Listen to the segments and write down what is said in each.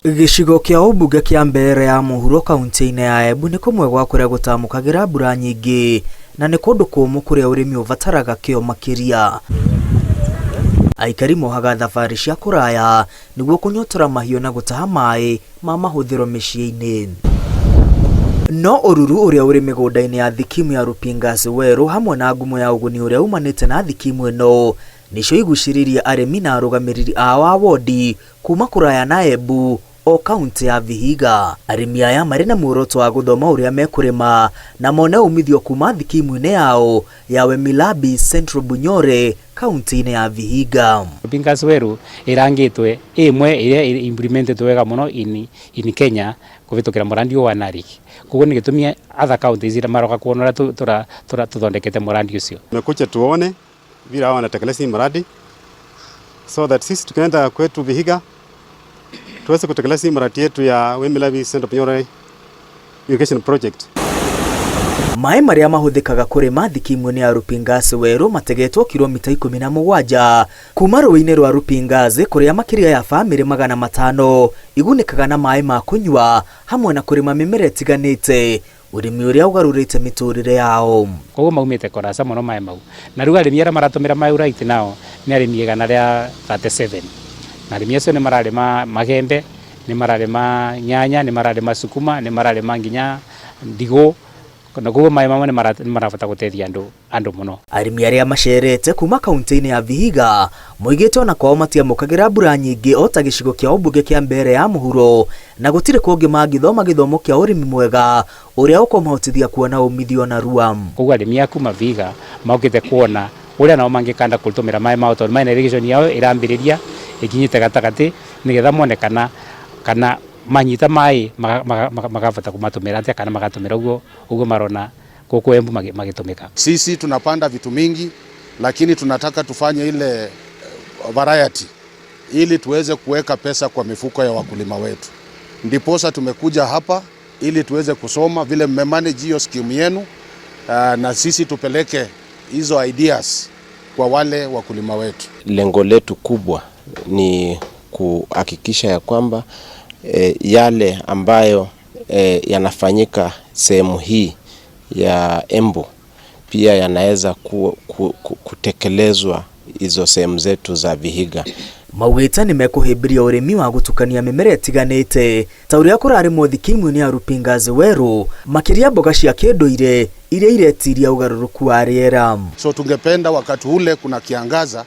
Gĩcigo kĩa ũmbunge kĩa Mbeere ya mũhuro kaunti-inĩ ya Embu nĩ kũmwe gwa kũrĩa gũtamũkagĩra mbura nyingĩ na nĩ kũndũ kũũmũ kũrĩa ũrĩmi ũbataraga kĩo makĩria. Aikari mohaga thabarĩ cia kũraya nĩguo kũnyotora mahiũ na gũtaha maĩ ma mahũthĩro mĩciĩ-inĩ. No ũruru ũrĩa ũrĩ mĩgũnda-inĩ ya thikimu ya Rupingas Werũ hamwe na ngumo ya ũguni ũrĩa umanĩte na thikimu ĩno nĩcio igucĩrĩirie arĩmi na arũgamĩrĩri ao a wondi kuma kũraya na Embu o kaunti ya Vihiga. Arĩmi aya marĩ na muoroto wa gũthoma ũrĩa mekũrĩma na mone umithio kuma thikimu-inĩ yao ya Wemilabi Central Bunyore kaunti-inĩ ya Vihiga. Rupingas Weru irangitwe imwe iria implemented wega muno in Kenya kuvitukira murandi wa NARIC. Koguo ni gitumi other counties ira maroka kuona uria tura tuthondekete murandi ucio. Tumekuja tuone vile hao wanatekeleza hii mradi so that sisi tukienda kwetu Vihiga tuweze kutekeleza hii mradi yetu ya Wemilabi Central Bunyore Irrigation Project. Maĩ marĩa mahũthĩkaga kũrĩma thikimu-inĩ ya Rupingas Werũ mategetwo kilomita 17 kuma rũĩ-inĩ rwa Rupingas kũrĩa makĩria ya bamĩrĩ 500 igunĩkaga na maĩ ma kũnyua hamwe na kũrĩma mĩmera ĩtiganĩte, ũrĩmi ũrĩa ũgarũrĩte mĩtũrĩre yao. Koguo maumĩte kũraca mũno maĩ mau, na rĩu arĩmi arĩa maratũmĩra maĩ right now nĩ arĩmi 137, na arĩmi acio nĩ mararĩma magembe, nĩ mararĩma nyanya, nĩ mararĩma sukuma, nĩ mararĩma nginya ndigũ, na koguo maĩ mamwe nĩ marabata gũteithia andũ mũno. Arĩmi arĩa macerete kuma kaunti-inĩ ya Vihiga moigĩte ona kwao matiamũkagĩra mbura nyingĩ o ta gĩcigo kĩa ũmbunge kĩa Mbeere ya mũhuro, na gũtirĩ kũngĩ mangĩthoma gĩthomo kĩa ũrĩmi mwega ũrĩa ũkũmahotithia kuona umithio narua. Koguo arĩmi a kuma Vihiga mokĩte kuona ũrĩa nao mangĩkanda kũtũmĩra maĩ mao, tondũ maĩ irrigation yao ĩrambĩrĩria ĩkinyĩte gatagatĩ, nĩgetha mone kana manyita maĩ makabota kũmatũmĩra atĩa, kana magatũmĩra ũguo marona gũkũ Embu magĩtũmĩka. Sisi tunapanda vitu mingi, lakini tunataka tufanye ile variety ili tuweze kuweka pesa kwa mifuko ya wakulima wetu. Ndiposa tumekuja hapa ili tuweze kusoma vile mmemanage hiyo scheme yenu, na sisi tupeleke hizo ideas kwa wale wakulima wetu. Lengo letu kubwa ni kuhakikisha ya kwamba yale ambayo yanafanyika sehemu hii ya Embu pia yanaweza kutekelezwa hizo sehemu zetu za Vihiga. Maugĩte nĩ mekũhĩmbĩria ũrĩmi wa gũtukania mĩmera ĩtiganĩte ta ũrĩa kũrarĩmwo thikimu-inĩ ya Rupingas Werũ, makĩria mboga cia kĩndũire iria iretiria ũgarũrũku wa rĩera. So tungependa wakati ule kuna kiangaza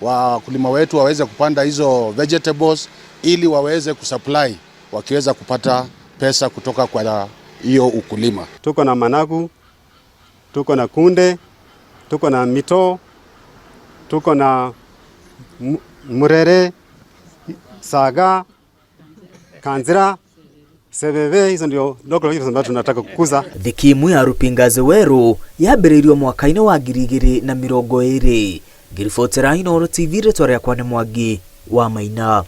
wakulima wetu waweze kupanda hizo vegetables ili waweze kusupply wakiweza kupata pesa kutoka kwa hiyo ukulima. Tuko na managu, tuko na kunde, tuko na mito, tuko na murere, saga, kanzira, sebebe. Hizo ndio local vegetables ambazo tunataka kukuza. Thikimu ya Rupingas Werũ yambĩrĩirio mwaka-inĩ wa 2020. Ngĩribotera Inooro TV, rĩtwa rĩakwa nĩ Mwangi wa Maina.